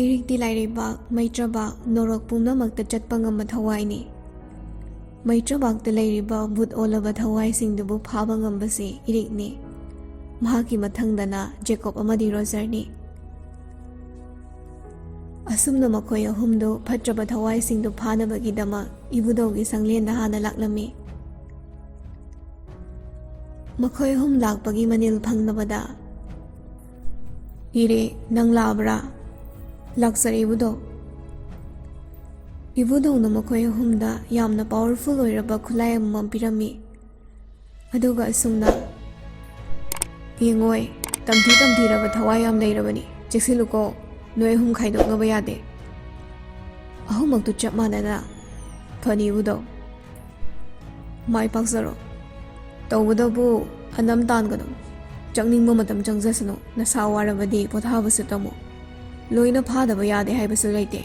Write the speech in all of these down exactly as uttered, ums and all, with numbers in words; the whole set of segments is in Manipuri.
ꯏꯔꯤꯛꯇꯤ ꯂꯥꯏꯔꯩꯕꯥꯛ, ꯃꯩꯇ꯭ꯔꯕꯥꯛ, ꯅꯣꯔꯣꯛ ꯄꯨꯝꯅꯃꯛꯇ ꯆꯠꯄ ꯉꯝꯕ ꯊꯋꯥꯏꯅꯤ꯫ ꯃꯩꯇ꯭ꯔꯕꯥꯛꯇ ꯂꯩꯔꯤꯕ ꯚꯨꯠ ꯑꯣꯜꯂꯕ ꯊꯋꯥꯏꯁꯤꯡꯗꯨꯕꯨ ꯐꯥꯕ ꯉꯝꯕꯁꯤ ꯏꯔꯤꯛꯅꯤ꯫ ꯃꯍꯥꯛꯀꯤ ꯃꯊꯪꯗꯅ ꯖꯦꯀꯣꯕ ꯑꯃꯗꯤ ꯔꯣꯖꯔꯅꯤ꯫ ꯑꯁꯨꯝꯅ ꯃꯈꯣꯏ ꯑꯍꯨꯝꯗꯨ ꯐꯠꯇ꯭ꯔꯕ ꯊꯋꯥꯏꯁꯤꯡꯗꯨ ꯐꯥꯅꯕꯒꯤꯗꯃꯛ ꯏꯕꯨꯙꯧꯒꯤ ꯁꯪꯂꯦꯟꯗ ꯍꯥꯟꯅ ꯂꯥꯛꯂꯝꯃꯤ꯫ ꯃꯈꯣꯏ ꯑꯍꯨꯝ ꯂꯥꯛꯄꯒꯤ ꯃꯅꯤꯜ ꯐꯪꯂꯕꯗ, "ꯏꯔꯦ, ꯅꯪ ꯂꯥꯛꯑꯕ꯭ꯔꯥ? ꯂꯥꯛꯆꯔꯦ ꯏꯕꯨꯙꯧ꯫" ꯏꯕꯨꯙꯧꯅ ꯃꯈꯣꯏ ꯑꯍꯨꯝꯗ ꯌꯥꯝꯅ ꯄꯥꯋꯔꯐꯨꯜ ꯑꯣꯏꯔꯕ ꯈꯨꯠꯂꯥꯏ ꯑꯃꯃꯝ ꯄꯤꯔꯝꯃꯤ꯫ ꯑꯗꯨꯒ ꯑꯁꯨꯝꯅ, "ꯌꯦꯡꯉꯣꯏ, ꯇꯝꯊꯤ ꯇꯝꯊꯤꯔꯕ ꯊꯋꯥꯏ ꯌꯥꯝ ꯂꯩꯔꯕꯅꯤ꯫ ꯆꯦꯛꯁꯤꯜꯂꯨꯀꯣ, ꯅꯣꯏ ꯑꯍꯨꯝ ꯈꯥꯏꯗꯣꯛꯅꯕ ꯌꯥꯗꯦ꯫ ꯑꯍꯨꯝꯃꯛꯇꯨ ꯆꯞ ꯃꯥꯟꯅꯅ ꯐꯅꯤ ꯏꯕꯨꯙꯧ꯫ ꯃꯥꯏ ꯄꯥꯛꯆꯔꯣ꯫ ꯇꯧꯕꯇꯕꯨ ꯑꯅꯝ ꯇꯥꯟꯒꯅꯨ꯫ ꯆꯪꯅꯤꯡꯕ ꯃꯇꯝ ꯆꯪꯖꯁꯅꯨ꯫ ꯅꯁꯥ ꯋꯥꯔꯕꯗꯤ ꯄꯣꯊꯥꯕꯁꯨ ꯇꯝꯃꯨ꯫ ꯂꯣꯏꯅ ꯐꯥꯗꯕ ꯌꯥꯗꯦ ꯍꯥꯏꯕꯁꯨ ꯂꯩꯇꯦ꯫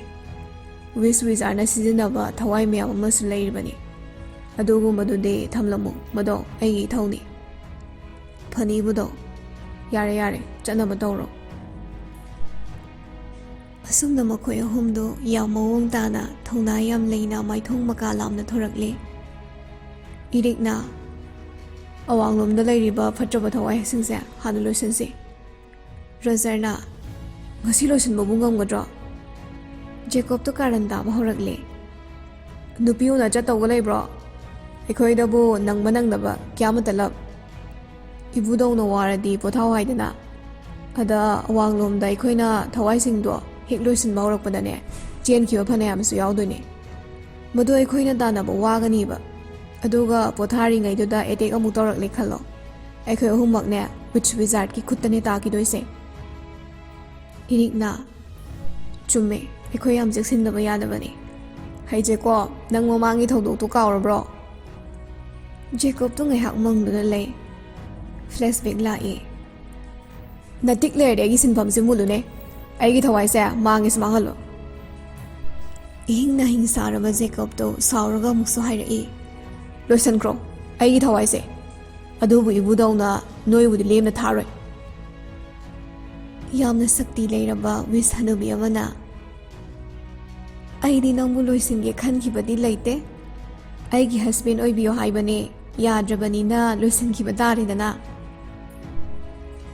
ꯋꯤꯁ ꯋꯤꯖꯥꯔꯅ ꯁꯤꯖꯤꯟꯅꯕ ꯊꯋꯥꯏ ꯃꯌꯥꯝ ꯑꯃꯁꯨ ꯂꯩꯔꯤꯕꯅꯤ꯫ ꯑꯗꯨꯒꯨꯝꯕꯗꯨꯗꯤ ꯊꯝꯂꯝꯃꯨ꯫ ꯃꯗꯣ ꯑꯩꯒꯤ ꯏꯊꯧꯅꯤ꯫ ꯐꯅꯤ ꯏꯕꯨꯙꯧ꯫ ꯌꯥꯔꯦ, ꯌꯥꯔꯦ, ꯆꯠꯅꯕ ꯇꯧꯔꯣ꯫" ꯑꯁꯨꯝꯅ ꯃꯈꯣꯏ ꯑꯍꯨꯝꯗꯨ ꯌꯥꯝ ꯃꯑꯣꯡ ꯇꯥꯅ, ꯊꯧꯅꯥ ꯌꯥꯝ ꯂꯩꯅ ꯃꯥꯏꯊꯣꯡ ꯃꯀꯥ ꯂꯥꯝꯅ ꯊꯣꯔꯛꯂꯦ꯫ ꯏꯔꯤꯛꯅ, "ꯑꯋꯥꯡꯂꯣꯝꯗ ꯂꯩꯔꯤꯕ ꯐꯠꯇ꯭ꯔꯕ ꯊꯋꯥꯏꯁꯤꯡꯁꯦ ꯍꯥꯟꯅ ꯂꯣꯏꯁꯤꯟꯁꯤ꯫" ꯔꯣꯖꯔꯅ, "ꯉꯁꯤ ꯂꯣꯏꯁꯤꯟꯕꯕꯨ ꯉꯝꯒꯗ꯭ꯔꯣ?" ꯖꯦꯀꯣꯕꯇꯣ ꯀꯥꯔꯟ ꯇꯥꯕ ꯍꯧꯔꯛꯂꯦ꯫ "ꯅꯨꯄꯤ ꯎꯅ ꯆꯠꯇꯧꯕ ꯂꯩꯕ꯭ꯔꯣ? ꯑꯩꯈꯣꯏꯗꯕꯨ ꯅꯪꯕ ꯅꯪꯗꯕ ꯀꯌꯥ ꯑꯃ ꯇꯂꯞ꯫ ꯏꯕꯨꯙꯧꯅ ꯋꯥꯔꯗꯤ ꯄꯣꯊꯥꯎ ꯍꯥꯏꯗꯅ꯫ ꯑꯗ ꯑꯋꯥꯡꯂꯣꯝꯗ ꯑꯩꯈꯣꯏꯅ ꯊꯋꯥꯏꯁꯤꯡꯗꯣ ꯍꯦꯛ ꯂꯣꯏꯁꯤꯟꯕ ꯍꯧꯔꯛꯄꯗꯅꯦ, ꯆꯦꯟꯈꯤꯕ ꯐꯅꯌꯥꯝꯁꯨ ꯌꯥꯎꯗꯣꯏꯅꯦ꯫ ꯃꯗꯨ ꯑꯩꯈꯣꯏꯅ ꯇꯥꯟꯅꯕ ꯋꯥꯒꯅꯤꯕ꯫ ꯑꯗꯨꯒ ꯄꯣꯊꯥꯔꯤꯉꯩꯗꯨꯗ ꯑꯦꯇꯦꯛ ꯑꯃꯨꯛ ꯇꯧꯔꯛꯂꯦ ꯈꯜꯂꯣ꯫ ꯑꯩꯈꯣꯏ ꯑꯍꯨꯝꯃꯛꯅꯦ ꯋꯤꯠꯆ ꯋꯤꯖꯥꯔꯗꯀꯤ ꯈꯨꯠꯇꯅꯦ ꯇꯥꯈꯤꯗꯣꯏꯁꯦ꯫" ꯏꯔꯤꯛꯅ, "ꯆꯨꯝꯃꯦ, ꯑꯩꯈꯣꯏ ꯌꯥꯝ ꯆꯦꯛꯁꯤꯟꯗꯕ ꯌꯥꯗꯕꯅꯤ꯫ ꯍꯩꯖꯦꯀꯣ, ꯅꯪ ꯃꯃꯥꯡꯒꯤ ꯊꯧꯗꯣꯛꯇꯨ ꯀꯥꯎꯔꯕ꯭ꯔꯣ?" ꯖꯦꯀꯣꯕꯇꯨ ꯉꯥꯏꯍꯥꯛ ꯃꯪꯗꯨꯅ ꯂꯩ꯫ ꯐ꯭ꯂꯦꯁꯕꯦꯛ ꯂꯥꯛꯏ꯫ "ꯅꯇꯤꯛ ꯂꯩꯔꯗꯤ ꯑꯩꯒꯤ ꯁꯤꯟꯐꯝꯁꯤ ꯃꯨꯜꯂꯨꯅꯦ꯫ ꯑꯩꯒꯤ ꯊꯋꯥꯏꯁꯦ ꯃꯥꯡꯉꯦꯁꯨ ꯃꯥꯡꯍꯜꯂꯨ꯫" ꯏꯍꯤꯡ ꯅꯥꯍꯤꯡ ꯁꯥꯔꯕ ꯖꯦꯀꯣꯕꯇꯨ ꯁꯥꯎꯔꯒ ꯑꯃꯨꯛꯁꯨ ꯍꯥꯏꯔꯛꯏ, "ꯂꯣꯏꯁꯟꯈ꯭ꯔꯣ ꯑꯩꯒꯤ ꯊꯋꯥꯏꯁꯦ꯫ ꯑꯗꯨꯕꯨ ꯏꯕꯨꯙꯧꯅ ꯅꯣꯏꯕꯨꯗꯤ ꯂꯦꯝꯅ ꯊꯥꯔꯣꯏ꯫" ꯌꯥꯝꯅ ꯁꯛꯇꯤ ꯂꯩꯔꯕ ꯋꯤꯁ ꯍꯅꯨꯕꯤ ꯑꯃꯅ, "ꯑꯩꯗꯤ ꯅꯪꯕꯨ ꯂꯣꯏꯁꯤꯟꯒꯦ ꯈꯟꯈꯤꯕꯗꯤ ꯂꯩꯇꯦ꯫ ꯑꯩꯒꯤ ꯍꯁꯕꯦꯟ ꯑꯣꯏꯕꯤꯌꯣ ꯍꯥꯏꯕꯅꯦ꯫ ꯌꯥꯗ꯭ꯔꯕꯅꯤꯅ ꯂꯣꯏꯁꯤꯟꯈꯤꯕ ꯇꯥꯔꯦꯗꯅ꯫"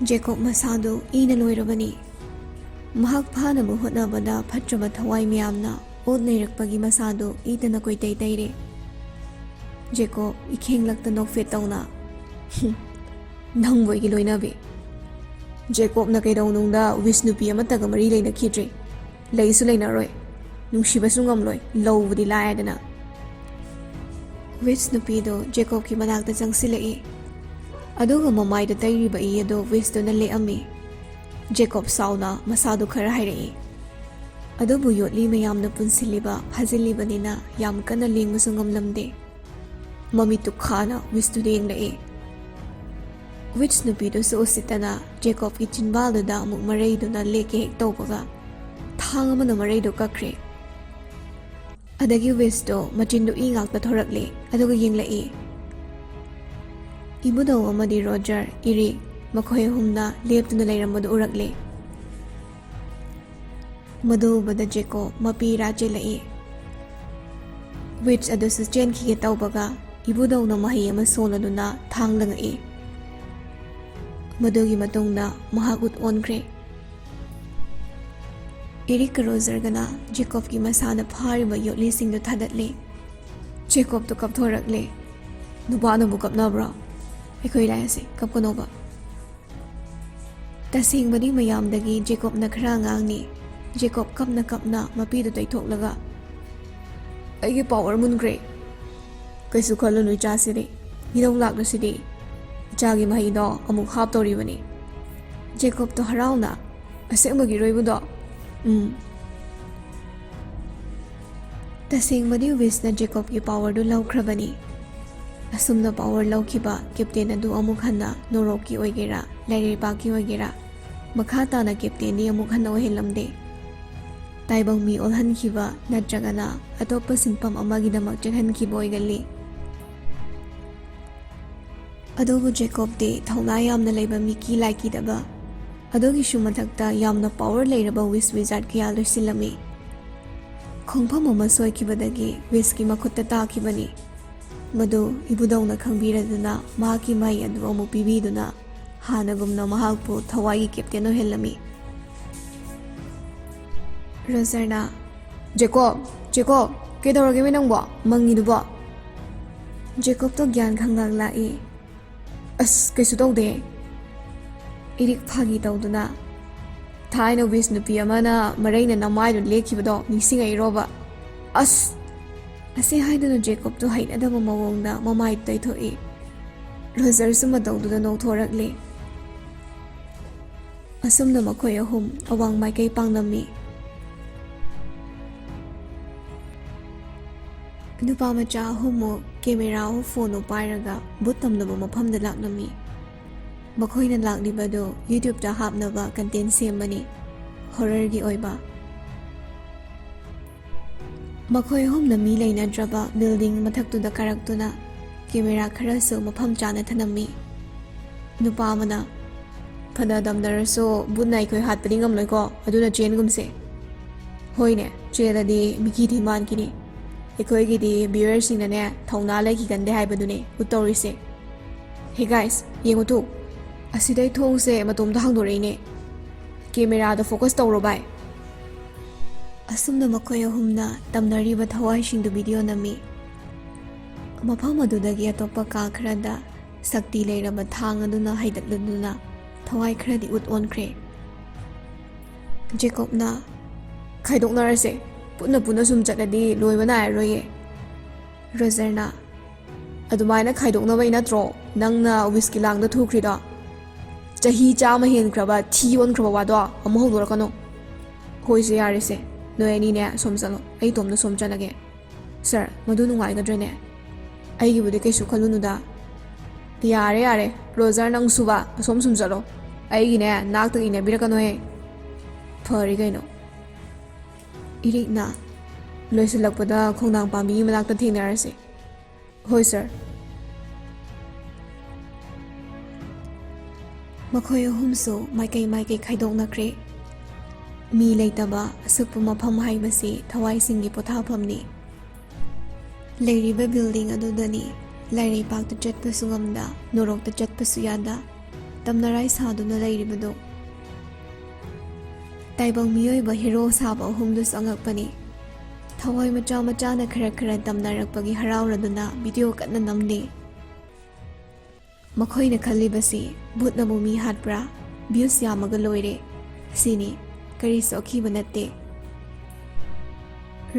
ꯖꯦꯀꯣꯕ ꯃꯁꯥꯗꯨ ꯏꯅ ꯂꯣꯏꯔꯕꯅꯤ꯫ ꯃꯍꯥꯛ ꯐꯥꯅꯕ ꯍꯣꯠꯅꯕꯗ ꯐꯠꯇ꯭ꯔꯕ ꯊꯋꯥꯏ ꯃꯌꯥꯝꯅ ꯑꯣꯠ ꯅꯩꯔꯛꯄꯒꯤ ꯃꯁꯥꯗꯨ ꯏꯇꯅ ꯀꯣꯏꯇꯩ ꯇꯩꯔꯦ꯫ ꯖꯦꯀꯣꯕ ꯏꯈꯦꯡꯂꯛꯇ ꯅꯣꯛꯐꯦꯠ ꯇꯧꯅ, "ꯍꯨꯝ, ꯅꯪꯕꯨ ꯑꯩꯒꯤ ꯂꯣꯏꯅꯕꯤ꯫ ꯖꯦꯀꯣꯕꯅ ꯀꯩꯗꯧꯅꯨꯡꯗ ꯋꯤꯁ ꯅꯨꯄꯤ ꯑꯃꯠꯇꯒ ꯃꯔꯤ ꯂꯩꯅꯈꯤꯗ꯭ꯔꯤ꯫ ꯂꯩꯁꯨ ꯂꯩꯅꯔꯣꯏ꯫ ꯅꯨꯡꯁꯤꯕꯁꯨ ꯉꯝꯂꯣꯏ꯫ ꯂꯧꯕꯗꯤ ꯂꯥꯏꯔꯗꯅ꯫" ꯋꯤꯁ ꯅꯨꯄꯤꯗꯣ ꯖꯦꯀꯣꯕꯀꯤ ꯃꯅꯥꯛꯇ ꯆꯪꯁꯤꯜꯂꯛꯏ꯫ ꯑꯗꯨꯒ ꯃꯃꯥꯏꯗ ꯇꯩꯔꯤꯕ ꯏ ꯑꯗꯣ ꯋꯤꯁꯇꯨꯅ ꯂꯦꯛꯑꯝꯃꯤ꯫ ꯖꯦꯀꯣꯕ ꯁꯥꯎꯅ ꯃꯁꯥꯗꯨ ꯈꯔ ꯍꯥꯏꯔꯛꯏ꯫ ꯑꯗꯨꯕꯨ ꯌꯣꯠꯂꯤ ꯃꯌꯥꯝꯅ ꯄꯨꯟꯁꯤꯜꯂꯤꯕ ꯐꯥꯖꯤꯜꯂꯤꯕꯅꯤꯅ ꯌꯥꯝ ꯀꯟꯅ ꯂꯦꯡꯕꯁꯨ ꯉꯝꯂꯝꯗꯦ꯫ ꯃꯃꯤꯠꯇꯨ ꯈꯥꯅ ꯋꯤꯁꯇꯨꯗ ꯌꯦꯡꯂꯛꯏ꯫ ꯋꯤꯁ ꯅꯨꯄꯤꯗꯨꯁꯨ ꯎꯁꯤꯠꯇꯅ ꯖꯦꯀꯣꯕꯀꯤ ꯆꯤꯟꯕꯥꯜꯗꯨꯗ ꯑꯃꯨꯛ ꯃꯔꯩꯗꯨꯅ ꯂꯦꯛꯀꯦ ꯍꯦꯛ ꯇꯧꯕꯒ, ꯊꯥꯡ ꯑꯃꯅ ꯃꯔꯩꯗꯨ ꯀꯛꯈ꯭ꯔꯦ꯫ ꯑꯗꯒꯤ ꯋꯤꯁꯇꯣ ꯃꯆꯤꯟꯗꯨ ꯏ ꯉꯥꯛꯇ ꯊꯣꯔꯛꯂꯦ, ꯑꯗꯨꯒ ꯌꯦꯡꯂꯛꯏ꯫ ꯏꯕꯨꯙꯧ ꯑꯃꯗꯤ ꯔꯣꯖꯔ, ꯏꯔꯤꯛ, ꯃꯈꯣꯏ ꯑꯍꯨꯝꯅ ꯂꯦꯞꯇꯨꯅ ꯂꯩꯔꯝꯕꯗꯨ ꯎꯔꯛꯂꯦ꯫ ꯃꯗꯨ ꯎꯕꯗ ꯖꯦꯀꯣꯕ ꯃꯄꯤ ꯏꯔꯥ ꯆꯦꯜꯂꯛꯏ꯫ ꯋꯤꯁ ꯑꯗꯨꯁꯨ ꯆꯦꯟꯈꯤꯒꯦ ꯇꯧꯕꯒ, ꯏꯕꯨꯙꯧꯅ ꯃꯍꯩ ꯑꯃ ꯁꯣꯜꯂꯗꯨꯅ ꯊꯥꯡ ꯂꯪꯉꯛꯏ꯫ ꯃꯗꯨꯒꯤ ꯃꯇꯨꯡꯗ ꯃꯍꯥꯛ ꯎꯠ ꯑꯣꯟꯈ꯭ꯔꯦ꯫ ꯏꯔꯤꯛꯀ ꯔꯣꯖꯔꯒꯅ ꯖꯦꯀꯣꯕꯀꯤ ꯃꯁꯥꯅ ꯐꯥꯔꯤꯕ ꯌꯣꯠꯂꯤꯁꯤꯡꯗꯨ ꯊꯥꯗꯠꯂꯤ꯫ ꯖꯦꯀꯣꯕꯇꯨ ꯀꯞꯊꯣꯔꯛꯂꯦ꯫ "ꯅꯨꯄꯥꯅꯕꯨ ꯀꯞꯅꯕ꯭ꯔꯣ? ꯑꯩꯈꯣꯏ ꯂꯥꯏ ꯑꯁꯤ ꯀꯞꯀꯅꯣꯕ꯫" ꯇꯁꯦꯡꯕꯗꯤ ꯃꯌꯥꯝꯗꯒꯤ ꯖꯦꯀꯣꯕꯅ ꯈꯔ ꯑꯉꯥꯡꯅꯤ꯫ ꯖꯦꯀꯣꯕ ꯀꯞꯅ ꯀꯞꯅ ꯃꯄꯤꯗꯨ ꯇꯩꯊꯣꯛꯂꯒ, "ꯑꯩꯒꯤ ꯄꯥꯋꯔ ꯃꯨꯟꯈ꯭ꯔꯦ꯫" "ꯀꯩꯁꯨ ꯈꯜꯂꯨꯅꯨ ꯏꯆꯥꯁꯤꯗꯤ꯫ ꯏꯙꯧ ꯂꯥꯛꯂꯁꯤꯗꯤ꯫ ꯏꯆꯥꯒꯤ ꯃꯍꯩꯗꯣ ꯑꯃꯨꯛ ꯍꯥꯞꯇꯧꯔꯤꯕꯅꯤ꯫" ꯖꯦꯀꯣꯕꯇꯣ ꯍꯔꯥꯎꯅ, "ꯑꯁꯦꯡꯕꯒꯤꯔꯣ ꯏꯕꯨꯙꯧ?" "ꯎꯝ꯫" ꯇꯁꯦꯡꯕꯗꯤ ꯋꯤꯁꯅ ꯖꯦꯀꯣꯕꯀꯤ ꯄꯥꯋꯔꯗꯨ ꯂꯧꯈ꯭ꯔꯕꯅꯤ꯫ ꯑꯁꯨꯝꯅ ꯄꯥꯋꯔ ꯂꯧꯈꯤꯕ ꯀꯦꯞꯇꯦꯟ ꯑꯗꯨ ꯑꯃꯨꯛ ꯍꯟꯅ ꯅꯣꯔꯣꯛꯀꯤ ꯑꯣꯏꯒꯦꯔꯥ, ꯂꯥꯏꯔꯩꯕꯥꯛꯀꯤ ꯑꯣꯏꯒꯦꯔꯥ, ꯃꯈꯥ ꯇꯥꯅ ꯀꯦꯞꯇꯦꯟꯗꯤ ꯑꯃꯨꯛ ꯍꯟꯅ ꯑꯣꯏꯍꯜꯂꯝꯗꯦ꯫ ꯇꯥꯏꯕꯪ ꯃꯤ ꯑꯣꯜꯍꯟꯈꯤꯕ ꯅꯠꯇ꯭ꯔꯒꯅ ꯑꯇꯣꯞꯄ ꯁꯤꯟꯐꯝ ꯑꯃꯒꯤꯗꯃꯛ ꯆꯦꯟꯍꯟꯈꯤꯕ ꯑꯣꯏꯒꯜꯂꯤ꯫ ꯑꯗꯨꯕꯨ ꯖꯦꯀꯣꯕꯇꯤ ꯊꯧꯅꯥ ꯌꯥꯝꯅ ꯂꯩꯕ ꯃꯤꯀꯤ ꯂꯥꯏꯀꯤꯗꯕ, ꯑꯗꯨꯒꯤꯁꯨ ꯃꯊꯛꯇ ꯌꯥꯝꯅ ꯄꯥꯋꯔ ꯂꯩꯔꯕ ꯋꯤꯁ ꯋꯤꯖꯥꯔꯗ ꯀꯌꯥ ꯂꯣꯏꯁꯤꯜꯂꯝꯃꯤ꯫ ꯈꯣꯡꯐꯝ ꯑꯃ ꯁꯣꯏꯈꯤꯕꯗꯒꯤ ꯋꯤꯁꯀꯤ ꯃꯈꯨꯠꯇ ꯇꯥꯈꯤꯕꯅꯤ꯫ ꯃꯗꯨ ꯏꯕꯨꯙꯧꯅ ꯈꯪꯕꯤꯔꯗꯨꯅ ꯃꯍꯥꯛꯀꯤ ꯃꯍꯩ ꯑꯗꯨ ꯑꯃꯨꯛ ꯄꯤꯕꯤꯗꯨꯅ ꯍꯥꯟꯅꯒꯨꯝꯅ ꯃꯍꯥꯛꯄꯨ ꯊꯋꯥꯏꯒꯤ ꯀꯦꯞꯇꯦꯟ ꯑꯣꯏꯍꯜꯂꯝꯃꯤ꯫ ꯔꯣꯖꯔꯅ, "ꯖꯦꯀꯣꯕ, ꯖꯦꯀꯣꯕ, ꯀꯩꯗꯧꯔꯒꯦꯃꯦ ꯅꯪꯕꯣ? ꯃꯪꯉꯤꯗꯨꯕꯣ?" ꯖꯦꯀꯣꯕꯇꯣ ꯒ꯭ꯌꯥꯟ ꯈꯪꯂꯥꯛ ꯂꯥꯛꯏ꯫ "ꯑꯁ, ꯀꯩꯁꯨ ꯇꯧꯗꯦ꯫" ꯏꯔꯤꯛ ꯐꯥꯒꯤ ꯇꯧꯗꯨꯅ, "ꯊꯥꯏꯅ ꯋꯤꯁ ꯅꯨꯄꯤ ꯑꯃꯅ ꯃꯔꯩꯅ ꯅꯃꯥꯏꯗꯨ ꯂꯦꯛꯈꯤꯕꯗꯣ ꯅꯤꯡꯁꯤꯡꯉꯛꯏꯔꯣꯕ?" "ꯑꯁ!" ꯑꯁꯤ ꯍꯥꯏꯗꯨꯅ ꯖꯦꯀꯣꯕꯇꯣ ꯍꯩꯅꯗꯕ ꯃꯑꯣꯡꯗ ꯃꯃꯥꯏ ꯇꯩꯊꯣꯛꯏ꯫ ꯔꯣꯖꯔꯁꯨ ꯃꯇꯧꯗꯨꯗ ꯅꯣꯛꯊꯣꯔꯛꯂꯤ꯫ ꯑꯁꯨꯝꯅ ꯃꯈꯣꯏ ꯑꯍꯨꯝ ꯑꯋꯥꯡ ꯃꯥꯏꯀꯩ ꯄꯥꯡꯂꯝꯃꯤ꯫ ꯅꯨꯄꯥ ꯃꯆꯥ ꯑꯍꯨꯝꯃꯨꯛ ꯀꯦꯃꯦꯔꯥ ꯑꯃ ꯐꯣꯟ ꯑꯃ ꯄꯥꯏꯔꯒ ꯚꯨꯠ ꯇꯝꯅꯕ ꯃꯐꯝꯗ ꯂꯥꯛꯂꯝꯃꯤ꯫ ꯃꯈꯣꯏꯅ ꯂꯥꯛꯂꯤꯕꯗꯨ YouTubeꯇ ꯍꯥꯞꯅꯕ ꯀꯟꯇꯦꯟ ꯁꯦꯝꯕꯅꯤ, ꯍꯣꯔꯔꯒꯤ ꯑꯣꯏꯕ꯫ ꯃꯈꯣꯏ ꯑꯍꯨꯝꯅ ꯃꯤ ꯂꯩꯅꯗ꯭ꯔꯕ ꯕꯤꯜꯗꯤꯡ ꯃꯊꯛꯇꯨꯗ ꯀꯥꯔꯛꯇꯨꯅ ꯀꯦꯃꯦꯔꯥ ꯈꯔꯁꯨ ꯃꯐꯝ ꯆꯥꯅ ꯊꯅꯝꯃꯤ꯫ ꯅꯨꯄꯥ ꯑꯃꯅ, "ꯐꯅ ꯇꯝꯅꯔꯁꯨ ꯕꯨꯠꯅ ꯑꯩꯈꯣꯏ ꯍꯥꯠꯄꯗꯤ ꯉꯝꯂꯣꯏꯀꯣ, ꯑꯗꯨꯅ ꯆꯦꯟꯒꯨꯝꯁꯦ꯫" "ꯍꯣꯏꯅꯦ, ꯆꯦꯜꯂꯗꯤ ꯃꯤꯀꯤ ꯊꯤ ꯃꯥꯟꯈꯤꯅꯤ꯫ ꯑꯩꯈꯣꯏꯒꯤꯗꯤ ꯚ꯭ꯌꯨꯋꯔꯁꯤꯡꯅꯅꯦ ꯊꯧꯅꯥ ꯂꯩꯈꯤꯒꯟꯗꯦ ꯍꯥꯏꯕꯗꯨꯅꯦ ꯎꯠꯇꯧꯔꯤꯁꯦ꯫ ꯍꯦ ꯒꯥꯏꯁ, ꯌꯦꯡꯉꯨ ꯇꯨ, ꯑꯁꯤꯗꯩ ꯊꯣꯡꯁꯦ ꯃꯇꯣꯝꯇ ꯍꯥꯡꯗꯣꯔꯛꯏꯅꯦ꯫ ꯀꯦꯃꯦꯔꯥꯗ ꯐꯣꯀꯁ ꯇꯧꯔꯣ ꯚꯥꯏ꯫" ꯑꯁꯨꯝꯅ ꯃꯈꯣꯏ ꯑꯍꯨꯝꯅ ꯇꯝꯅꯔꯤꯕ ꯊꯋꯥꯏꯁꯤꯡꯗꯨ ꯚꯤꯗꯤꯑꯣ ꯅꯝꯃꯤ꯫ ꯃꯐꯝ ꯑꯗꯨꯗꯒꯤ ꯑꯇꯣꯞꯄ ꯀꯥ ꯈꯔꯗ ꯁꯛꯇꯤ ꯂꯩꯔꯕ ꯊꯥꯡ ꯑꯗꯨꯅ ꯍꯩꯗꯠꯂꯗꯨꯅ ꯊꯋꯥꯏ ꯈꯔꯗꯤ ꯎꯠ ꯑꯣꯟꯈ꯭ꯔꯦ꯫ ꯖꯦꯀꯣꯕꯅ, "ꯈꯥꯏꯗꯣꯛꯅꯔꯁꯦ, ꯄꯨꯟꯅ ꯄꯨꯟꯅ ꯁꯨꯝ ꯆꯠꯂꯗꯤ ꯂꯣꯏꯕ ꯅꯥꯏꯔꯔꯣꯏꯌꯦ꯫" ꯔꯣꯖꯔꯅ, "ꯑꯗꯨꯃꯥꯏꯅ ꯈꯥꯏꯗꯣꯛꯅꯕꯩ ꯅꯠꯇ꯭ꯔꯣ ꯅꯪꯅ ꯋꯤꯁꯀꯤ ꯂꯥꯡꯗ ꯊꯨꯈ꯭ꯔꯤꯗꯣ? ꯆꯍꯤ ꯆꯥꯝꯃ ꯍꯦꯟꯈ꯭ꯔꯕ ꯊꯤ ꯑꯣꯟꯈ꯭ꯔꯕ ꯋꯥꯗꯣ ꯑꯃꯨꯛ ꯍꯧꯗꯣꯔꯛꯀꯅꯨ꯫ ꯍꯣꯏꯁꯦ, ꯌꯥꯔꯦꯁꯦ, ꯅꯣꯏ ꯑꯅꯤꯅꯦ ꯁꯣꯝ ꯆꯠꯂꯣ, ꯑꯩ ꯏꯇꯣꯝꯗ ꯁꯣꯝ ꯆꯠꯂꯒꯦ꯫" "ꯁꯥꯔ, ꯃꯗꯨ ꯅꯨꯡꯉꯥꯏꯒꯗ꯭ꯔꯅꯦ?" "ꯑꯩꯒꯤꯕꯨꯗꯤ ꯀꯩꯁꯨ ꯈꯜꯂꯨꯅꯨꯗ꯫" "ꯌꯥꯔꯦ, ꯌꯥꯔꯦ, ꯔꯣꯖꯔ, ꯅꯪꯁꯨꯕ ꯑꯁꯣꯝ ꯁꯨꯝ ꯆꯠꯂꯣ, ꯑꯩꯒꯤꯅꯦ ꯅꯥꯛꯇ ꯏꯟꯅꯕꯤꯔꯛꯀꯅꯣꯍꯦ꯫" "ꯐꯔꯦ ꯀꯩꯅꯣ꯫" ꯏꯔꯤꯛꯅ, "ꯂꯣꯏꯁꯤꯜꯂꯛꯄꯗ ꯈꯣꯡꯅꯥꯡ ꯄꯥꯝꯕꯤꯒꯤ ꯃꯅꯥꯛꯇ ꯊꯦꯡꯅꯔꯁꯤ꯫" "ꯍꯣꯏ ꯁꯥꯔ꯫" ꯃꯈꯣꯏ ꯑꯍꯨꯝꯁꯨ ꯃꯥꯏꯀꯩ ꯃꯥꯏꯀꯩ ꯈꯥꯏꯗꯣꯛꯅꯈ꯭ꯔꯦ꯫ ꯃꯤ ꯂꯩꯇꯕ ꯑꯁꯨꯛꯄ ꯃꯐꯝ ꯍꯥꯏꯕꯁꯤ ꯊꯋꯥꯏꯁꯤꯡꯒꯤ ꯄꯣꯊꯥꯐꯝꯅꯤ꯫ ꯂꯩꯔꯤꯕ ꯕꯤꯜꯗꯤꯡ ꯑꯗꯨꯗꯅꯤ ꯂꯥꯏꯔꯩꯄꯥꯛꯇ ꯆꯠꯄꯁꯨ ꯉꯝꯗ, ꯅꯣꯔꯣꯛꯇ ꯆꯠꯄꯁꯨ ꯌꯥꯗ, ꯇꯝꯅꯔꯥꯏ ꯁꯥꯗꯨꯅ ꯂꯩꯔꯤꯕꯗꯨ꯫ ꯇꯥꯏꯕꯪ ꯃꯤꯑꯣꯏꯕ ꯍꯤꯔꯣ ꯁꯥꯕ ꯑꯍꯨꯝꯗꯨꯁꯨ ꯑꯉꯛꯄꯅꯤ꯫ ꯊꯋꯥꯏ ꯃꯆꯥ ꯃꯆꯥꯅ ꯈꯔ ꯈꯔ ꯇꯝꯅꯔꯛꯄꯒꯤ ꯍꯔꯥꯎꯔꯗꯨꯅ ꯚꯤꯗꯤꯑꯣ ꯀꯟꯅ ꯅꯝꯂꯤ꯫ ꯃꯈꯣꯏꯅ ꯈꯜꯂꯤꯕꯁꯤ ꯚꯨꯠꯅꯕꯨ ꯃꯤ ꯍꯥꯠꯄ꯭ꯔꯥ? ꯚ꯭ꯌꯨꯁ ꯌꯥꯝꯃꯒ ꯂꯣꯏꯔꯦ꯫ ꯁꯤꯅꯤ, ꯀꯔꯤꯁꯨ ꯑꯀꯤꯕ ꯅꯠꯇꯦ꯫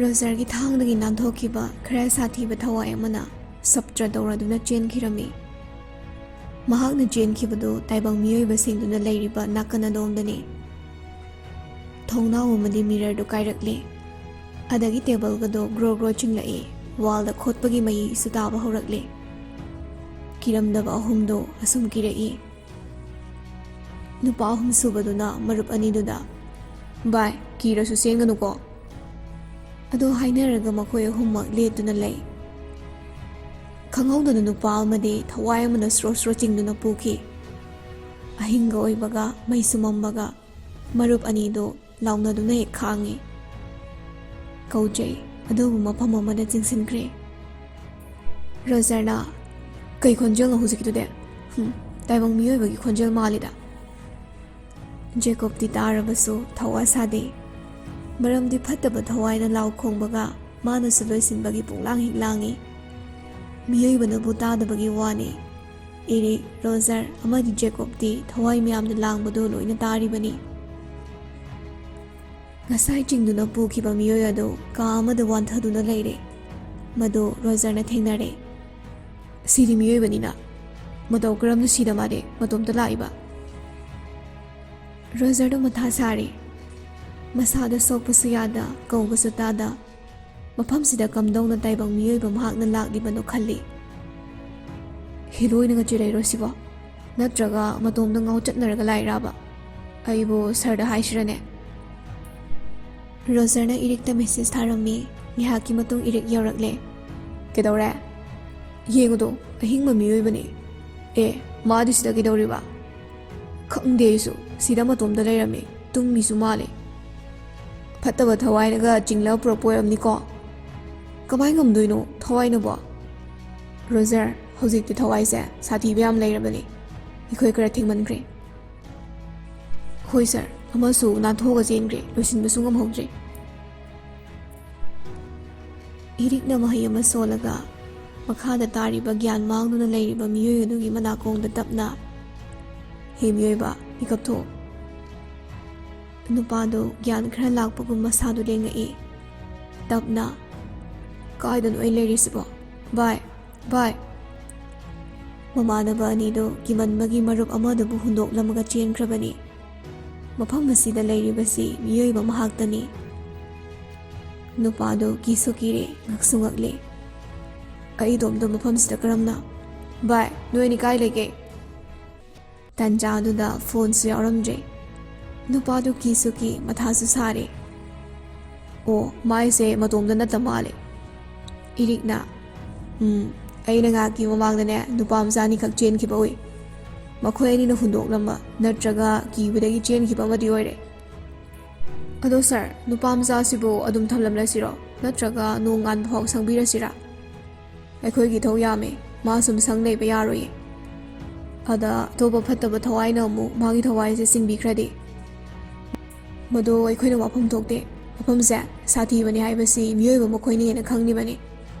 ꯔꯣꯖꯔꯒꯤ ꯊꯥꯡꯗꯒꯤ ꯅꯥꯟꯊꯣꯛꯈꯤꯕ ꯈꯔ ꯁꯥꯊꯤꯕ ꯊꯋꯥꯏ ꯑꯃꯅ ꯁꯞꯇ꯭ꯔ ꯇꯧꯔꯗꯨꯅ ꯆꯦꯟꯈꯤꯔꯝꯃꯤ꯫ ꯃꯍꯥꯛꯅ ꯆꯦꯟꯈꯤꯕꯗꯨ ꯇꯥꯏꯕꯪ ꯃꯤꯑꯣꯏꯕꯁꯤꯡꯗꯨꯅ ꯂꯩꯔꯤꯕ ꯅꯥꯀꯟ ꯑꯗꯣꯝꯗꯅꯤ꯫ ꯊꯣꯡꯅꯥꯎ ꯑꯃꯗꯤ ꯃꯤꯔꯔꯗꯨ ꯀꯥꯏꯔꯛꯂꯦ꯫ ꯑꯗꯒꯤ ꯇꯦꯕꯜꯒꯗꯣ ꯒ꯭ꯔꯣ ꯒ꯭ꯔꯣ ꯆꯤꯡꯂꯛꯏ꯫ ꯋꯥꯜꯗ ꯈꯣꯠꯄꯒꯤ ꯃꯌꯤꯁꯨ ꯇꯥꯕ ꯍꯧꯔꯛꯂꯦ꯫ ꯀꯤꯔꯝꯗꯕ ꯑꯍꯨꯝꯗꯣ ꯑꯁꯨꯝ ꯀꯤꯔꯛꯏ꯫ ꯅꯨꯄꯥ ꯑꯍꯨꯝ ꯁꯨꯕꯗꯨꯅ ꯃꯔꯨꯞ ꯑꯅꯤꯗꯨꯗ, "ꯚꯥꯏ, ꯀꯤꯔꯁꯨ ꯆꯦꯟꯒꯅꯨꯀꯣ"꯫ ꯑꯗꯨ ꯍꯥꯏꯅꯔꯒ ꯃꯈꯣꯏ ꯑꯍꯨꯝꯃꯛ ꯂꯦꯞꯇꯨꯅ ꯂꯩ꯫ ꯈꯪꯍꯧꯗꯅ ꯅꯨꯄꯥ ꯑꯃꯗꯤ ꯊꯋꯥꯏ ꯑꯃꯅ ꯁ꯭ꯔꯣ ꯁ꯭ꯔꯣ ꯆꯤꯡꯗꯨꯅ ꯄꯨꯈꯤ꯫ ꯑꯍꯤꯡꯒ ꯑꯣꯏꯕꯒ ꯃꯩꯁꯨ ꯃꯝꯕꯒ ꯃꯔꯨꯞ ꯑꯅꯤꯗꯨ ꯂꯥꯎꯅꯗꯨꯅ ꯍꯦꯛ ꯈꯥꯡꯉꯤ꯫ ꯀꯧꯖꯩ, ꯑꯗꯨꯕꯨ ꯃꯐꯝ ꯑꯃꯗ ꯆꯤꯡꯁꯤꯟꯈ꯭ꯔꯦ꯫ ꯔꯣꯖꯔꯅ, "ꯀꯩ ꯈꯣꯟꯖꯦꯜꯅꯣ ꯍꯧꯖꯤꯛꯀꯤꯗꯨꯗꯤ? ꯍꯨꯝ, ꯇꯥꯏꯕꯪ ꯃꯤꯑꯣꯏꯕꯒꯤ ꯈꯣꯟꯖꯦꯜ ꯃꯥꯜꯂꯤꯗ"꯫ ꯖꯦꯀꯣꯕꯇꯤ ꯇꯥꯔꯕꯁꯨ ꯊꯋꯥ ꯁꯥꯗꯦ꯫ ꯃꯔꯝꯗꯤ ꯐꯠꯇꯕ ꯊꯋꯥꯏꯅ ꯂꯥꯎ ꯈꯣꯡꯕꯒ ꯃꯥꯅꯁꯨ ꯂꯣꯏꯁꯤꯟꯕꯒꯤ ꯄꯨꯡꯂꯥꯡ ꯍꯦꯛ ꯂꯥꯡꯏ꯫ ꯃꯤꯑꯣꯏꯕꯅꯕꯨ ꯇꯥꯗꯕꯒꯤ ꯋꯥꯅꯤ꯫ ꯏꯔꯤꯛ, ꯔꯣꯖꯔ ꯑꯃꯗꯤ ꯖꯦꯀꯣꯕꯇꯤ ꯊꯋꯥꯏ ꯃꯌꯥꯝꯅ ꯂꯥꯡꯕꯗꯨ ꯂꯣꯏꯅ ꯇꯥꯔꯤꯕꯅꯤ꯫ ꯉꯁꯥꯏ ꯆꯤꯡꯗꯨꯅ ꯄꯨꯈꯤꯕ ꯃꯤꯑꯣꯏ ꯑꯗꯨ ꯀꯥ ꯑꯃꯗ ꯋꯥꯟꯊꯗꯨꯅ ꯂꯩꯔꯦ꯫ ꯃꯗꯨ ꯔꯣꯖꯔꯅ ꯊꯦꯡꯅꯔꯦ꯫ "ꯁꯤꯗꯤ ꯃꯤꯑꯣꯏꯕꯅꯤꯅ, ꯃꯇꯧ ꯀꯔꯝꯅ ꯁꯤꯗ ꯃꯥꯗꯤ ꯃꯇꯣꯝꯇ ꯂꯥꯛꯏꯕ?" ꯔꯣꯖꯔꯗꯣ ꯃꯊꯥ ꯁꯥꯔꯤ꯫ ꯃꯁꯥꯗ ꯁꯣꯛꯄꯁꯨ ꯌꯥꯗ, ꯀꯧꯕꯁꯨ ꯇꯥꯗ, ꯃꯐꯝꯁꯤꯗ ꯀꯝꯗꯧꯅ ꯇꯥꯏꯕꯪ ꯃꯤꯑꯣꯏꯕ ꯃꯍꯥꯛꯅ ꯂꯥꯛꯂꯤꯕꯅꯣ ꯈꯜꯂꯤ꯫ "ꯍꯤꯔꯣꯏꯅꯒ ꯆꯦꯜꯂꯛꯏꯔꯣ ꯁꯤꯕꯣ? ꯅꯠꯇ꯭ꯔꯒ ꯃꯇꯣꯝꯗ ꯉꯥꯎꯆꯠꯅꯔꯒ ꯂꯥꯛꯏꯔꯕ? ꯑꯩꯕꯨ ꯁꯥꯔꯗ ꯍꯥꯏꯁꯤꯔꯅꯦ?" ꯔꯣꯖꯔꯅ ꯏꯔꯤꯛꯇ ꯃꯦꯁꯦꯖ ꯊꯥꯔꯝꯃꯤ꯫ ꯉꯥꯏꯍꯥꯛꯀꯤ ꯃꯇꯨꯡ ꯏꯔꯤꯛ ꯌꯧꯔꯛꯂꯦ꯫ "ꯀꯩꯗꯧꯔꯦ?" "ꯌꯦꯡꯉꯨꯗꯣ, ꯑꯍꯤꯡꯕ ꯃꯤꯑꯣꯏꯕꯅꯤ꯫ ꯑꯦ, ꯃꯥꯗꯤ ꯁꯤꯗ ꯀꯩꯗꯧꯔꯤꯕ?" ꯈꯪꯗꯦ ꯑꯩꯁꯨ, ꯁꯤꯗ ꯃꯇꯣꯝꯇ ꯂꯩꯔꯝꯃꯦ꯫ ꯇꯨꯝꯃꯤꯁꯨ ꯃꯥꯜꯂꯦ꯫ ꯐꯠꯇꯕ ꯊꯋꯥꯏꯅꯒ ꯆꯤꯡꯂꯒ ꯄꯨꯔꯛꯄ ꯑꯣꯏꯔꯝꯅꯤꯀꯣ꯫ ꯀꯃꯥꯏ ꯉꯝꯗꯣꯏꯅꯣ ꯊꯋꯥꯏꯅꯕꯣ? ꯔꯣꯖꯔ, ꯍꯧꯖꯤꯛꯇꯤ ꯊꯋꯥꯏꯁꯦ ꯁꯥꯊꯤꯕ ꯌꯥꯝ ꯂꯩꯔꯕꯅꯦ꯫ ꯑꯩꯈꯣꯏ ꯈꯔ ꯊꯦꯡꯃꯟꯈ꯭ꯔꯦ꯫ ꯍꯣꯏ ꯁꯥꯔ, ꯑꯃꯁꯨ ꯅꯥꯟꯊꯣꯛꯑꯒ ꯆꯦꯟꯈ꯭ꯔꯦ, ꯂꯣꯏꯁꯤꯟꯕꯁꯨ ꯉꯝꯍꯧꯗ꯭ꯔꯦ꯫ ꯏꯔꯤꯛꯅ ꯃꯍꯩ ꯑꯃ ꯁꯣꯜꯂꯒ ꯃꯈꯥꯗ ꯇꯥꯔꯤꯕ ꯒ꯭ꯌꯥꯟ ꯃꯥꯡꯗꯨꯅ ꯂꯩꯔꯤꯕ ꯃꯤꯑꯣꯏ ꯑꯗꯨꯒꯤ ꯃꯅꯥꯀꯣꯡꯗ ꯇꯞꯅ, "ꯍꯦ ꯃꯤꯑꯣꯏꯕ, ꯃꯤꯀꯞ ꯊꯣꯛꯑꯣ꯫" ꯅꯨꯄꯥꯗꯨ ꯒ꯭ꯌꯥꯟ ꯈꯔ ꯂꯥꯛꯄꯒꯨꯝ ꯃꯁꯥꯗꯨ ꯂꯦꯡꯉꯛꯏ꯫ ꯇꯞꯅ, "ꯀꯥꯏꯗꯅꯣ ꯑꯩ ꯂꯩꯔꯤꯁꯤꯕꯣ? ꯚꯥꯏ, ꯚꯥꯏ!" ꯃꯃꯥꯟꯅꯕ ꯑꯅꯤꯗꯨ ꯀꯤꯃꯟꯕꯒꯤ ꯃꯔꯨꯞ ꯑꯃꯗꯨꯕꯨ ꯍꯨꯟꯗꯣꯛꯂꯝꯃꯒ ꯆꯦꯟꯈ꯭ꯔꯕꯅꯤ꯫ ꯃꯐꯝ ꯑꯁꯤꯗ ꯂꯩꯔꯤꯕꯁꯤ ꯃꯤꯑꯣꯏꯕ ꯃꯍꯥꯛꯇꯅꯤ꯫ ꯅꯨꯄꯥꯗꯨ ꯀꯤꯁꯨ ꯀꯤꯔꯦ, ꯉꯛꯁꯨ ꯉꯛꯂꯦ꯫ "ꯑꯩ ꯏꯇꯣꯝꯇ ꯃꯐꯝꯁꯤꯗ ꯀꯔꯝꯅ? ꯚꯥꯏ, ꯅꯣꯏ ꯑꯅꯤ ꯀꯥꯏ ꯂꯩꯒꯦ?" ꯇꯟꯖꯥꯗꯨꯗ ꯐꯣꯟꯁꯨ ꯌꯥꯎꯔꯝꯗ꯭ꯔꯦ꯫ ꯅꯨꯄꯥꯗꯨ ꯀꯤꯁꯨ ꯀꯤ, ꯃꯊꯥꯁꯨ ꯁꯥꯔꯦ꯫ "ꯑꯣ, ꯃꯥꯏꯁꯦ ꯃꯇꯣꯝꯇ ꯅꯠꯇ ꯃꯥꯜꯂꯦ꯫" ꯏꯔꯤꯛꯅ, "ꯎꯝ, ꯑꯩꯅ ꯉꯥꯏꯍꯥꯛꯀꯤ ꯃꯃꯥꯡꯗꯅꯦ ꯅꯨꯄꯥ ꯃꯆꯥ ꯑꯅꯤꯈꯛ ꯆꯦꯟꯈꯤꯕ ꯎꯏ꯫ ꯃꯈꯣꯏ ꯑꯅꯤꯅ ꯍꯨꯟꯗꯣꯛꯂꯝꯕ ꯅꯠꯇ꯭ꯔꯒ ꯀꯤꯕꯗꯒꯤ ꯆꯦꯟꯈꯤꯕ ꯑꯃꯗꯤ ꯑꯣꯏꯔꯦ꯫ ꯑꯗꯣ ꯁꯥꯔ, ꯅꯨꯄꯥ ꯃꯆꯥꯁꯤꯕꯨ ꯑꯗꯨꯝ ꯊꯝꯂꯝꯂꯁꯤꯔꯣ? ꯅꯠꯇ꯭ꯔꯒ ꯅꯣꯡ ꯉꯥꯟꯕ ꯐꯥꯎ ꯁꯪꯕꯤꯔꯁꯤꯔꯥ? ꯑꯩꯈꯣꯏꯒꯤ ꯏꯊꯧ ꯌꯥꯝꯃꯦ, ꯃꯥ ꯁꯨꯝ ꯁꯪ ꯂꯩꯕ ꯌꯥꯔꯣꯏꯌꯦ꯫ ꯑꯗ ꯑꯇꯣꯞꯄ ꯐꯠꯇꯕ ꯊꯋꯥꯏꯅ ꯑꯃꯨꯛ ꯃꯥꯒꯤ ꯊꯋꯥꯏꯁꯦ ꯆꯤꯡꯕꯤꯈ꯭ꯔꯗꯤ? ꯃꯗꯣ ꯑꯩꯈꯣꯏꯅ ꯋꯥꯐꯝ ꯊꯣꯛꯇꯦ꯫ ꯃꯐꯝꯁꯦ ꯁꯥꯊꯤꯕꯅꯤ ꯍꯥꯏꯕꯁꯤ ꯃꯤꯑꯣꯏꯕ ꯃꯈꯣꯏꯅ ꯍꯦꯟꯅ ꯈꯪꯂꯤꯕꯅꯤ꯫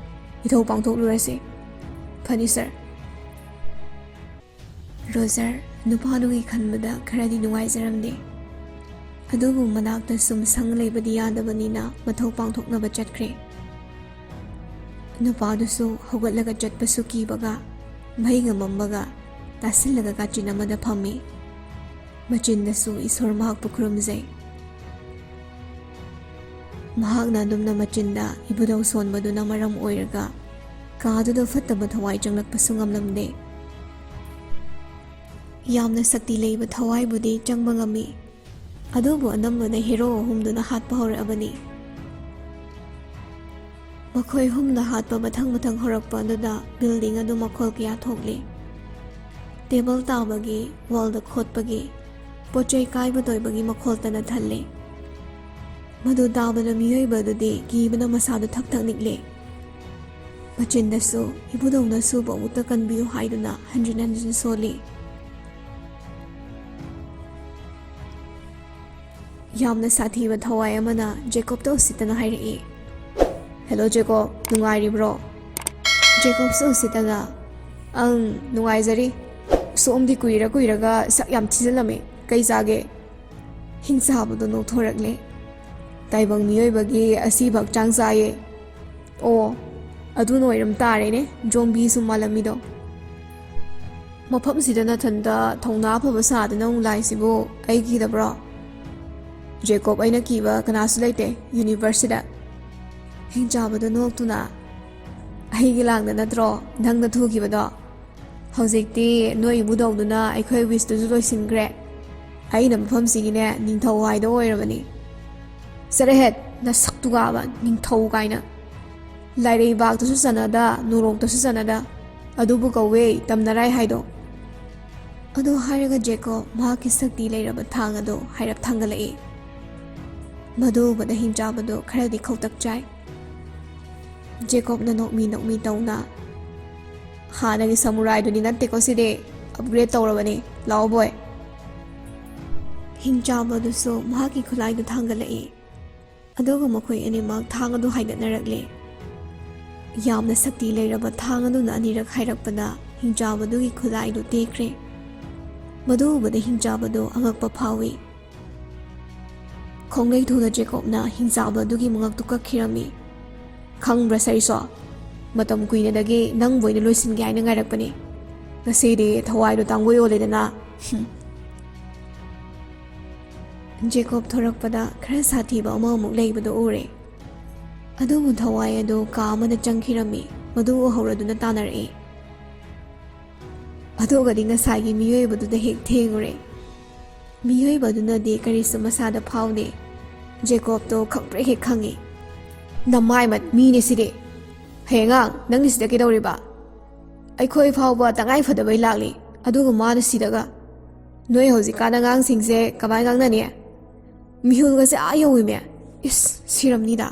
ꯏꯊꯧ ꯄꯥꯡꯊꯣꯛꯂꯨꯔꯁꯤ꯫" "ꯐꯅꯤ ꯁꯥꯔ꯫" ꯔꯣꯖꯔ ꯅꯨꯄꯥꯗꯨꯒꯤ ꯈꯟꯕꯗ ꯈꯔꯗꯤ ꯅꯨꯡꯉꯥꯏꯖꯔꯝꯗꯦ꯫ ꯑꯗꯨꯕꯨ ꯃꯅꯥꯛꯇ ꯁꯨꯝ ꯁꯪ ꯂꯩꯕꯗꯤ ꯌꯥꯗꯕꯅꯤꯅ ꯃꯊꯧ ꯄꯥꯡꯊꯣꯛꯅꯕ ꯆꯠꯈ꯭ꯔꯦ꯫ ꯅꯨꯄꯥꯗꯨꯁꯨ ꯍꯧꯒꯠꯂꯒ ꯆꯠꯄꯁꯨ ꯀꯤꯕꯒ ꯃꯩꯒ ꯃꯝꯕꯒ ꯇꯥꯁꯤꯜꯂꯒ ꯀꯥꯆꯤꯟ ꯑꯃꯗ ꯐꯝꯃꯤ꯫ ꯃꯆꯤꯟꯗꯁꯨ ꯏꯁꯣꯔ ꯃꯍꯥꯛꯄꯨ ꯈꯨꯔꯨꯝꯖꯩ꯫ ꯃꯍꯥꯛꯅ ꯑꯗꯨꯝꯅ ꯃꯆꯤꯟꯗ ꯏꯕꯨꯙꯧ ꯁꯣꯟꯕꯗꯨꯅ ꯃꯔꯝ ꯑꯣꯏꯔꯒ ꯀꯥꯗꯨꯗ ꯐꯠꯇꯕ ꯊꯋꯥꯏ ꯆꯪꯂꯛꯄꯁꯨ ꯉꯝꯂꯝꯗꯦ꯫ ꯌꯥꯝꯅ ꯁꯛꯇꯤ ꯂꯩꯕ ꯊꯋꯥꯏꯕꯨꯗꯤ ꯆꯪꯕ ꯉꯝꯃꯤ, ꯑꯗꯨꯕꯨ ꯑꯅꯝꯕꯅ ꯍꯦꯔꯣ ꯑꯍꯨꯝꯗꯨꯅ ꯍꯥꯠꯄ ꯍꯧꯔꯛꯑꯕꯅꯤ꯫ ꯃꯈꯣꯏ ꯑꯍꯨꯝꯅ ꯍꯥꯠꯄ ꯃꯊꯪ ꯃꯊꯪ ꯍꯧꯔꯛꯄ ꯑꯗꯨꯗ building ꯑꯗꯨ ꯃꯈꯣꯜ ꯀꯌꯥ ꯊꯣꯛꯂꯤ꯫ ꯇꯦꯕꯜ ꯇꯥꯕꯒꯤ, ꯋꯥꯜꯗ ꯈꯣꯠꯄꯒꯤ, ꯄꯣꯠ ꯆꯩ ꯀꯥꯏꯕ ꯇꯣꯏꯕꯒꯤ ꯃꯈꯣꯜꯇꯅ ꯊꯜꯂꯦ꯫ ꯃꯗꯨ ꯇꯥꯕꯗ ꯃꯤꯑꯣꯏꯕ ꯑꯗꯨꯗꯤ ꯀꯤꯕꯅ ꯃꯁꯥꯗꯨ ꯊꯛ ꯊꯛ ꯅꯤꯛꯂꯦ꯫ ꯃꯆꯤꯟꯗꯁꯨ, "ꯏꯕꯨꯙꯧꯅ ꯁꯨꯕ ꯑꯃꯨꯛꯇ ꯀꯟꯕꯤꯌꯨ" ꯍꯥꯏꯗꯨꯅ ꯍꯟꯖꯤꯟ ꯍꯟꯖꯤꯟ ꯁꯣꯜꯂꯤ꯫ ꯌꯥꯝꯅ ꯁꯥꯊꯤꯕ ꯊꯋꯥꯏ ꯑꯃꯅ ꯖꯦꯀꯣꯕꯇ ꯎꯁꯤꯠꯇꯅ ꯍꯥꯏꯔꯛꯏ, "ꯍꯦꯂꯣ ꯖꯦꯀꯣꯕ, ꯅꯨꯡꯉꯥꯏꯔꯤꯕ꯭ꯔꯣ?" ꯖꯦꯀꯣꯕꯁꯨ ꯎꯁꯤꯠꯇꯅ, "ꯑꯪ, ꯅꯨꯡꯉꯥꯏꯖꯔꯤ꯫ ꯁꯣꯝꯗꯤ ꯀꯨꯏꯔ ꯀꯨꯏꯔꯒ ꯁꯛ ꯌꯥꯝ ꯊꯤꯖꯤꯜꯂꯝꯃꯦ꯫ ꯀꯩ ꯆꯥꯒꯦ?" ꯍꯤꯡꯆꯥꯕꯗꯣ ꯅꯣꯛꯊꯣꯔꯛꯂꯦ꯫ "ꯇꯥꯏꯕꯪ ꯃꯤꯑꯣꯏꯕꯒꯤ ꯑꯁꯤꯕ ꯍꯛꯆꯥꯡ ꯆꯥꯏꯌꯦ꯫ ꯑꯣ, ꯑꯗꯨꯅ ꯑꯣꯏꯔꯝ ꯇꯥꯔꯦꯅꯦ, ꯖꯣꯝꯕꯤꯁꯨ ꯃꯥꯜꯂꯝꯃꯤꯗꯣ꯫ ꯃꯐꯝꯁꯤꯗ ꯅꯊꯟꯇ ꯊꯧꯅꯥ ꯐꯕ ꯁꯥꯗꯅ ꯑꯃꯨꯛ ꯂꯥꯛꯏꯁꯤꯕꯨ ꯑꯩ ꯀꯤꯗꯕ꯭ꯔꯣ?" "ꯖꯦꯀꯣꯕ, ꯑꯩꯅ ꯀꯤꯕ ꯀꯅꯥꯁꯨ ꯂꯩꯇꯦ ꯌꯨꯅꯤꯚꯔꯁꯁꯤꯗ꯫" ꯍꯤꯡꯆꯥꯕꯗꯣ ꯅꯣꯛꯇꯨꯅ, "ꯑꯩꯒꯤ ꯂꯥꯡꯗ ꯅꯠꯇ꯭ꯔꯣ ꯅꯪꯅ ꯊꯨꯈꯤꯕꯗꯣ? ꯍꯧꯖꯤꯛꯇꯤ ꯅꯣꯏ ꯏꯕꯨꯙꯧꯗꯨꯅ ꯑꯩꯈꯣꯏ ꯋꯤꯁꯇꯨꯁꯨ ꯂꯣꯏꯁꯤꯟꯈ꯭ꯔꯦ꯫ ꯑꯩꯅ ꯃꯐꯝꯁꯤꯒꯤꯅꯦ ꯅꯤꯡꯊꯧ ꯍꯥꯏꯗꯣ ꯑꯣꯏꯔꯕꯅꯤ꯫" "ꯆꯠꯔꯍꯦꯠ, ꯅꯁꯛꯇꯨꯒꯥꯕ ꯅꯤꯡꯊꯧ ꯀꯥꯏꯅ꯫ ꯂꯥꯏꯔꯩꯕꯥꯛꯇꯁꯨ ꯆꯟꯅꯗ, ꯅꯣꯔꯣꯛꯇꯁꯨ ꯆꯟꯅꯗ꯫ ꯑꯗꯨꯕꯨ ꯀꯧꯋꯦ ꯇꯝꯅꯔꯥꯏ ꯍꯥꯏꯗꯣ꯫" ꯑꯗꯨ ꯍꯥꯏꯔꯒ ꯖꯦꯀꯣꯕ ꯃꯍꯥꯛꯀꯤ ꯁꯛꯇꯤ ꯂꯩꯔꯕ ꯊꯥꯡ ꯑꯗꯨ ꯍꯥꯏꯔꯞ ꯊꯥꯡꯒꯠꯂꯛꯏ꯫ ꯃꯗꯨ ꯎꯕꯗ ꯍꯤꯡꯆꯥꯕꯗꯨ ꯈꯔꯗꯤ ꯈꯧꯇꯛ ꯆꯥꯏ꯫ ꯖꯦꯀꯣꯕꯅ ꯅꯣꯛꯃꯤ ꯅꯣꯛꯃꯤ ꯇꯧꯅ, "ꯍꯥꯟꯅꯒꯤ ꯁꯃꯨꯔꯥꯏꯗꯨꯗꯤ ꯅꯠꯇꯦꯀꯣ ꯁꯤꯗꯤ, ꯑꯞꯒ꯭ꯔꯦꯗ ꯇꯧꯔꯕꯅꯤ꯫ ꯂꯥꯛꯑꯣ ꯕꯣꯏ꯫" ꯍꯤꯡꯆꯥꯕꯗꯨꯁꯨ ꯃꯍꯥꯛꯀꯤ ꯈꯨꯠꯂꯥꯏꯗꯨ ꯊꯥꯡꯒꯠꯂꯛꯏ꯫ ꯑꯗꯨꯒ ꯃꯈꯣꯏ ꯑꯅꯤꯃꯛ ꯊꯥꯡ ꯑꯗꯨ ꯍꯥꯏꯒꯠꯅꯔꯛꯂꯦ꯫ ꯌꯥꯝꯅ ꯁꯛꯇꯤ ꯂꯩꯔꯕ ꯊꯥꯡ ꯑꯗꯨꯅ ꯑꯅꯤꯔꯛ ꯍꯥꯏꯔꯛꯄꯗ ꯍꯤꯡꯆꯥꯕꯗꯨꯒꯤ ꯈꯨꯠꯂꯥꯏꯗꯨ ꯇꯦꯛꯈ꯭ꯔꯦ꯫ ꯃꯗꯨ ꯎꯕꯗ ꯍꯤꯡꯆꯥꯕꯗꯨ ꯑꯉꯛꯄ ꯐꯥꯎꯏ꯫ ꯈꯣꯡꯂꯩ ꯊꯨꯅ ꯖꯦꯀꯣꯕꯅ ꯍꯤꯡꯆꯥꯕ ꯑꯗꯨꯒꯤ ꯃꯉꯛꯇꯨ ꯀꯛꯈꯤꯔꯝꯃꯤ꯫ "ꯈꯪꯕ꯭ꯔꯥ ꯁꯔꯤꯁꯣ, ꯃꯇꯝ ꯀꯨꯏꯅꯗꯒꯤ ꯅꯪꯕꯨ ꯑꯩꯅ ꯂꯣꯏꯁꯤꯟꯒꯦ ꯍꯥꯏꯅ ꯉꯥꯏꯔꯛꯄꯅꯤ꯫ ꯉꯁꯤꯗꯤ ꯊꯋꯥꯏꯗꯣ ꯇꯥꯡꯒꯣꯏ ꯑꯣꯜꯂꯦꯗꯅ꯫" ꯍꯨꯝ꯫ ꯖꯦꯀꯣꯕ ꯊꯣꯔꯛꯄꯗ ꯈꯔ ꯁꯥꯊꯤꯕ ꯑꯃꯃꯨꯛ ꯂꯩꯕꯗꯨ ꯎꯔꯦ꯫ ꯑꯗꯨꯕꯨ ꯊꯋꯥꯏ ꯑꯗꯨ ꯀꯥ ꯑꯃꯗ ꯆꯪꯈꯤꯔꯝꯃꯤ꯫ ꯃꯗꯨ ꯎꯍꯧꯔꯗꯨꯅ ꯇꯥꯟꯅꯔꯛꯏ꯫ ꯑꯗꯨꯒꯗꯤ ꯉꯁꯥꯏꯒꯤ ꯃꯤꯑꯣꯏꯕꯗꯨꯗ ꯍꯦꯛ ꯊꯦꯡꯉꯨꯔꯦ꯫ ꯃꯤꯑꯣꯏꯕ ꯑꯗꯨꯅꯗꯤ ꯀꯔꯤꯁꯨ ꯃꯁꯥꯗ ꯐꯥꯎꯗꯦ꯫ ꯖꯦꯀꯣꯕꯇꯣ ꯈꯪꯄ꯭ꯔꯦꯛ ꯍꯦꯛ ꯈꯪꯉꯤ꯫ "ꯅꯃꯥꯏꯃꯠ, ꯃꯤꯅꯦ ꯁꯤꯗꯤ꯫ ꯍꯌꯦꯡꯉꯥꯡ, ꯅꯪꯒꯤ ꯁꯤꯗ ꯀꯩꯗꯧꯔꯤꯕ? ꯑꯩꯈꯣꯏ ꯐꯥꯎꯕ ꯇꯉꯥꯏ ꯐꯗꯕꯩ ꯂꯥꯛꯂꯤ꯫ ꯑꯗꯨꯒ ꯃꯥꯅ ꯁꯤꯗꯒ꯫ ꯅꯣꯏ ꯍꯧꯖꯤꯛꯀꯥꯟ ꯑꯉꯥꯡꯁꯤꯡꯁꯦ ꯀꯃꯥꯏ ꯉꯥꯡꯅꯅꯤ? ꯃꯤꯍꯨꯜꯒꯁꯦ ꯑꯥ ꯌꯧꯋꯤꯃꯦ꯫ ꯏꯁ, ꯁꯤꯔꯝꯅꯤꯗ꯫